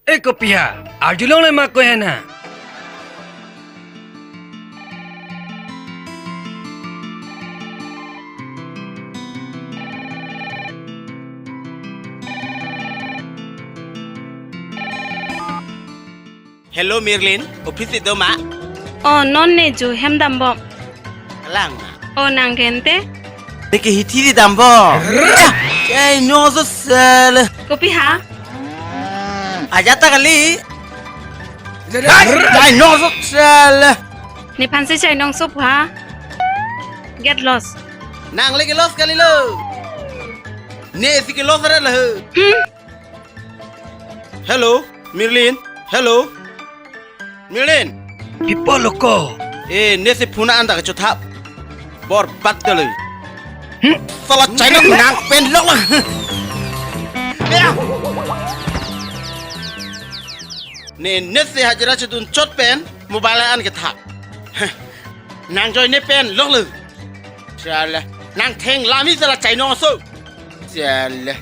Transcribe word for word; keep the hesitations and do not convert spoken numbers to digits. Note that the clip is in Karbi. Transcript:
Eh, kopi ha? Arjulongle ma ko hena? Hello, Mirlin. Office si do ma? Oh, non ne jo hem dambom. Alang ma? Oh, nang gente? Neke hithi di dambom. Chai no so sel. Kopi ha? Aja ta kali. Chai no so sel. Nephan si chai nong sup ha? Get lost. Nang leke lost kali lo. Ne si ke lost re lo. Hmm. Hello, Mirlin. Hello. Mirlin. Pipo loko. Eh, ne si phone an ta kachothap. Borbat kali. Hmm? Sala China nang pen lok la. Ya. Ne, ne si hajira chedun chot pen mobile an kethap. Nang join ne pen lok lo. Sala. Nang theng lami sala China so. Sala.